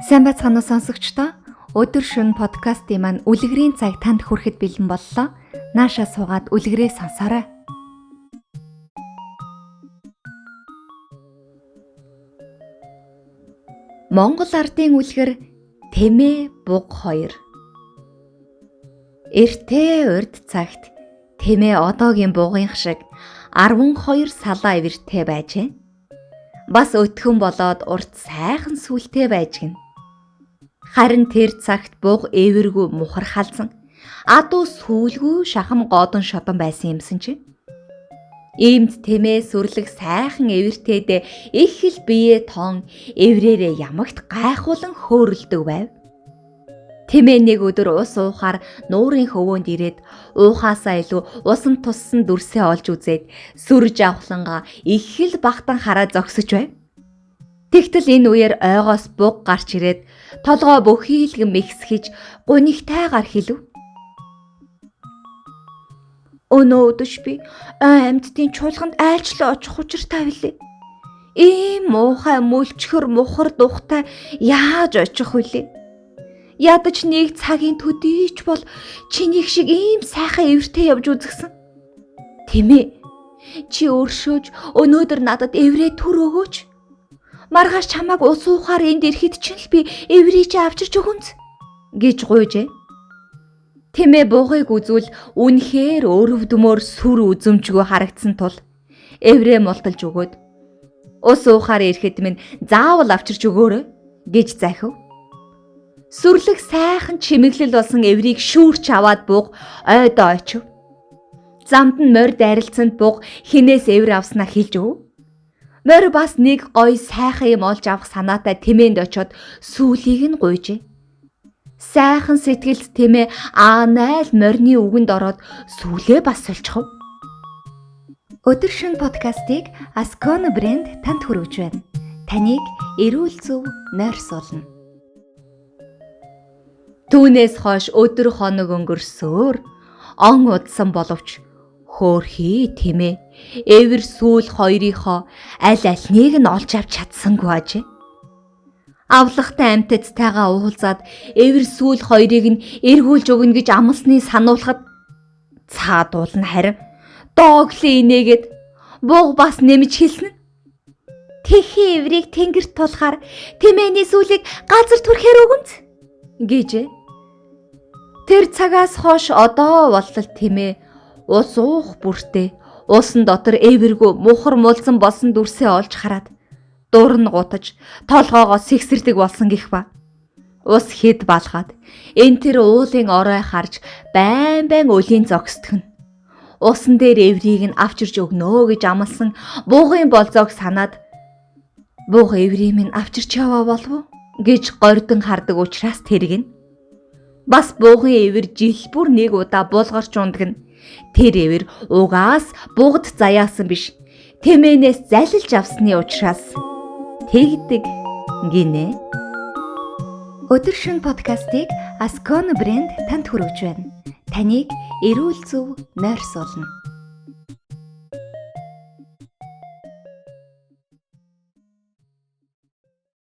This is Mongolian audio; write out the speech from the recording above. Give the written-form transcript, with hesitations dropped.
Сайн байцгаана уу сонсогчдоо. Өдөр шөнө подкастын маань үлгэрийн цаг танд хүрэхэд бэлэн боллоо. Нааша суугаад үлгэрээ сонсоорой. Монгол ардын үлгэр Тэмээ буг хоёр. Эртээ урд цагт Тэмээ одоогийн бугынх шиг 12 салаа эвэртэй байжээ. Бас өтгөн болоод урт сайхан сүлтэй байж гин. Харин тэр цагт буг эвэргүй мухар халзан адуу сүлгүй шахам гоодон шодон байсан юмсан чинь. Иймд Тэмээ сүрлэг сайхан эвэртэйдээ их л бие тоон эврээрээ ямагт гайхуулан хөөрөлдөг байв. Тэмээ нэг өдөр ус уухаар нуурын хөвөөнд ирээд уухаасаа илүү усан туссан дүрсээ олж үзээд сүрж авхлангаа их л багтан хараа зогсож байв. Тэгтэл энэ үеэр ойгоос буг гарч ирээд толгой бүхийлгэн мэгсгэж гунигтайгаар хэлв. Өнөө өдөш би ой амьтдын чуулганд айлчлан очих учиртай билээ. Ийм муухай мөлчхөр мухар духтай яаж очих вүлээ? Ядаж нэг цагийн төдийч бол чинийх шиг ийм сайхан эвэртэй явж үзгсэн. Тэмээ чи өршөөж өнөөдөр надад эврээ төр өгөөч. Маргааш чамайг ус уухаар энд ирэхэд чинь л би эврээ чи авчирч өгөнц гэж гуйжээ. Тэмээ бугыг үзвэл үнэхээр өрөвдмөр сүр үзэмжгүй харагдсан тул эврээ мулталж өгөөд ус уухаар ирэхэд минь заавал авчирч өгөөрэй гэж захив. Сүрлэг сайхан чимэглэл болсон эврийг шүүрч аваад буг ойдоо очив. Замд нь морь дайралцсанд буг хинээс эвэр авснаа хэлж өг. Морь бас нэг гоё сайхан юм олж авах санаатай Тэмээнд очиод сүүлийг нь гуйжээ. Сайхан сэтгэлд Тэмээ аанайл морины үгэнд ороод сүүлээ бас сольчихов. Өдөр шөнө подкастыг Ascona брэнд танд хүргэж байна. Таныг эрүүл зөв нойрсуулна. Түүнээс хойш өдөр хоног өнгөрсөөр он удсан боловч хөөрхий Тэмээ эвэр сүүл хоёрынхоо аль альнийг нь олж авч чадсангүй ажээ. Авлахтай амьтадтайгаа уулзаад эвэр сүүл хоёрыг нь эргүүлж өгнө гэж амлсныг сануулхад цаадуул нь харин дооглын инээгээд буг бас нэмж хэлсэн. Тэхийн эврийг тэнгэрт тулахаар Тэмээний сүүлийг газар түрхээр өгөнц гэжээ. Тэр цагаас хойш одоо болтол Тэмээ ус уух бүртээ усан дотор эвэргүй мухар мулзан болсон дүрсээ олж хараад дурн гутаж толгоогоо сэгсэрдэг болсон гэх ба. Ус хэд балгаад энэ тэр уулын орой харж байн байн өлийн зогсдох нь. Усан дээр эврийг нь авчирч өгнөө гэж амласан буугын болзоог санаад бууг эврийг минь авчирч яваа болов уу гэж гордон хардаг учраас тэрэг нь. Бас буугын эвэр жил бүр нэг удаа булгарч ундаг нь. Тэр эвэр угаас бугад заяасан биш. Тэмээнээс залилж авсны учраас тэгдэг гинэ. Өдөр шөнө подкастыг Ascona брэнд танд хүргэж байна. Таныг эрүүл зөв нойрсуулна.